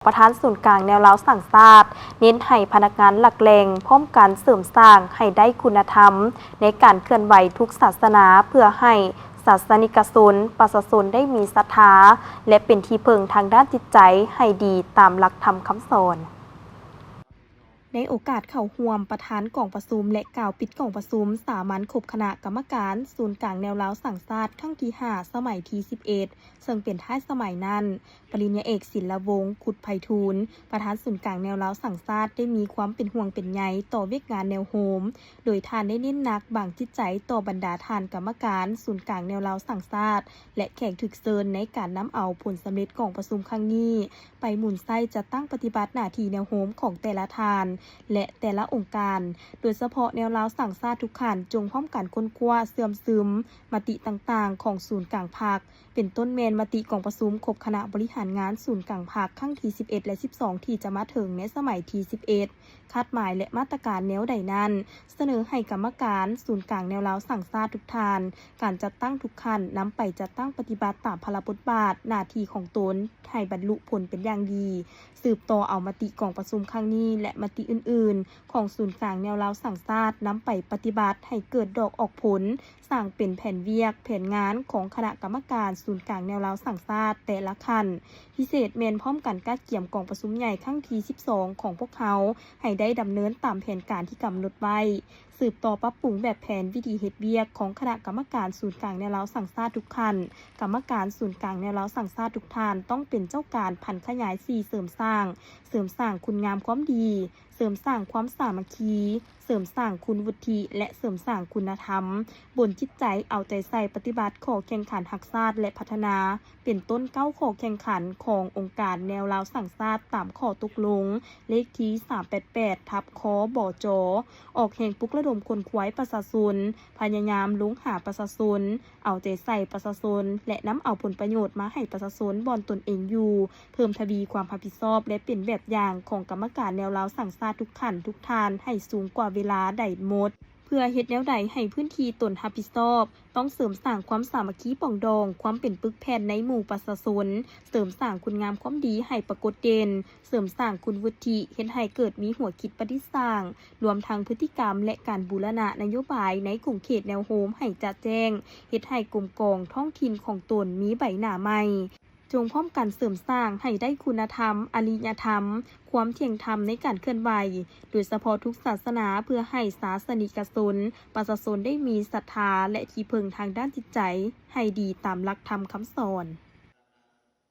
ປະທານສູນກາງແນວລາວສ້າງຊາດ ເນັ້ນໃຫ້ພະນັກງານຫຼັກແຫຼ່ງພ້ອມກັນເສີມສ້າງໃຫ້ໄດ້ຄຸນນະທຳໃນການເຄື່ອນໄຫວທຸກສາສະໜາ ເພື່ອໃຫ້ສາສະນິກະຊົນ, ປະຊາຊົນໄດ້ມີສັດທາ ແລະ ເປັນທີ່ເພິ່ງທາງດ້ານຈິດໃຈໃຫ້ດີຕາມຫຼັກທຳຄຳສອນ. ໃນໂອກາດເຂົ້າຮ່ວມ, ປະທານກອງປະຊຸມ ແລະ ກ່າວປິດກອງປະຊຸມສາມັນຄົບຄະນະກຳມະການສູນກາງແນວລາວສ້າງຊາດຄັ້ງທີຫ້າ ສະໄໝທີສິບເອັດ ເຊິ່ງເປັນທ້າຍສະໄໝນັ້ນ, ປະລິນຍາເອກ ສິນລະວົງ ຄຸດໄພທູນ ປະທານສູນກາງແນວລາວສ້າງຊາດ ໄດ້ມີຄວາມເປັນຫ່ວງເປັນໃຍຕໍ່ວຽກງານແນວໂຮມ, ໂດຍທ່ານໄດ້ເນັ້ນໜັກບາງຈິດໃຈຕໍ່ບັນດາທ່ານກຳມະການສູນກາງແນວລາວສ້າງຊາດ ແລະ ແຂກຖືກເຊີນໃນການນຳເອົາຜົນສຳເລັດກອງປະຊຸມຄັ້ງນີ້ ໄປໝູນໃຊ້ຈັດຕັ້ງປະຕິບັດໜ້າທີ່ແນວໂຮມຂອງແຕ່ລະທ່ານ ແລະ ແຕ່ລະອົງການ, ໂດຍສະເພາະແນວລາວສ້າງຊາດທຸກຂັ້ນ ຈົ່ງພ້ອມກັນຄົ້ນຄວ້າເຊື່ອມຊຶມມະຕິຕ່າງໆຂອງສູນກາງພັກ, ເປັນຕົ້ນແມ່ນມະຕິກອງປະຊຸມຄົບຄະນະບໍລິຫານງານສູນກາງພັກຄັ້ງທີສິບເອັດ ແລະ ສິບສອງ ທີ່ຈະມາເຖິງໃນສະໄໝທີສິບເອັດ, ຄາດໝາຍ ແລະ ມາດຕະການແນວໃດນັ້ນ ສະເໜີໃຫ້ກຳມະການສູນກາງແນວລາວສ້າງຊາດທຸກທ່ານ, ການຈັດຕັ້ງທຸກຂັ້ນ ນຳໄປຈັດຕັ້ງປະຕິບັດຕາມພາລະບົດບາດໜ້າທີ່ຂອງຕົນ ໃຫ້ບັນລຸຜົນເປັນຢ່າງດີ, ສືບຕໍ່ເອົາມະຕິກອງປະຊຸມຄັ້ງນີ້ ແລະ ມະຕິອື່ນໆຂອງສູນກາງແນວລາວສ້າງຊາດ ນຳໄປປະຕິບັດໃຫ້ເກີດດອກອອກຜົນ, ສ້າງເປັນແຜນວຽກ, ແຜນງານຂອງຄະນະກຳມະການສູນກາງແນວລາວສ້າງຊາດແຕ່ລະຂັ້ນ, ພິເສດແມ່ນພ້ອມກັນກະກຽມກອງປະຊຸມໃຫຍ່ຄັ້ງທີສິບສອງຂອງພວກເຮົາ ໃຫ້ໄດ້ດຳເນີນຕາມແຜນການທີ່ກຳນົດໄວ້, ສືບຕໍ່ປັບປຸງແບບແຜນວິທີເຮັດວຽກຂອງຄະນະກຳມະການສູນກາງແນວລາວສ້າງຊາດທຸກຂັ້ນ. ກຳມະການສູນກາງແນວລາວສ້າງຊາດທຸກທ່ານ ຕ້ອງເປັນເຈົ້າການຜັນຂະຫຍາຍສີເສີມສ້າງ, ເສີມສ້າງຄຸນງາມຄວາມດີ, ເສີມສ້າງຄວາມສາມັກຄີ, ເສີມສ້າງຄຸນວຸດທິ ແລະ ເສີມສ້າງຄຸນນະທຳ, ບົນຈິດໃຈເອົາໃຈໃສ່ປະຕິບັດຂໍ້ແຂ່ງຂັນຮັກຊາດ ແລະ ພັດທະນາ ເປັນຕົ້ນເກົ້າຂໍ້ແຂ່ງຂັນຂອງອົງການແນວລາວສ້າງຊາດຕາມຂໍ້ຕົກລົງເລກທີສາມແປດແປດ ທັບ ຄ ບຈ, ອອກແຮງປຸກລະດົມຂົນຂວາຍປະຊາຊົນ, ພະຍາຍາມລົງຫາປະຊາຊົນ, ເອົາໃຈໃສ່ປະຊາຊົນ ແລະ ນຳເອົາຜົນປະໂຫຍດມາໃຫ້ປະຊາຊົນບ່ອນຕົນເອງຢູ່, ເພີ່ມທະວີຄວາມຮັບຜິດຊອບ ແລະ ເປັນແບບຢ່າງຂອງກຳມະການແນວລາວສ້າງຊາດທຸກຂັ້ນທຸກທ່ານໃຫ້ສູງກວ່າເວລາໃດໝົດ. ເພື່ອເຮັດແນວໃດໃຫ້ພື້ນທີ່ຕົນຮັບຜິດຊອບ, ຕ້ອງເສີມສ້າງຄວາມສາມັກຄີປອງດອງ, ຄວາມເປັນປຶກແຜ່ນໃນໝູ່ປະຊາຊົນ, ເສີມສ້າງຄຸນງາມຄວາມດີໃຫ້ປາກົດເດັ່ນ, ເສີມສ້າງຄຸນວຸດທິ, ເຮັດໃຫ້ເກີດມີຫົວຄິດປະດິດສ້າງ, ລວມທັງພຶດຕິກຳ ແລະ ການບູລະນະນະໂຍບາຍໃນຂົງເຂດແນວໂຮມໃຫ້ຈະແຈ້ງ, ເຮັດໃຫ້ກົມກອງທ້ອງຖິ່ນຂອງຕົນມີໃບໜ້າໃໝ່. ຈົ່ງພ້ອມກັນເສີມສ້າງໃຫ້ໄດ້ຄຸນນະທຳ, ອະລິຍະທຳ, ຄວາມທ່ຽງທຳໃນການເຄື່ອນໄຫວ, ໂດຍສະເພາະທຸກສາສະໜາ, ເພື່ອໃຫ້ສາສະນິກະຊົນ, ປະຊາຊົນໄດ້ມີສັດທາ ແລະ ທີ່ເພິ່ງທາງດ້ານຈິດໃຈໃຫ້ດີຕາມຫຼັກທຳຄຳສອນ.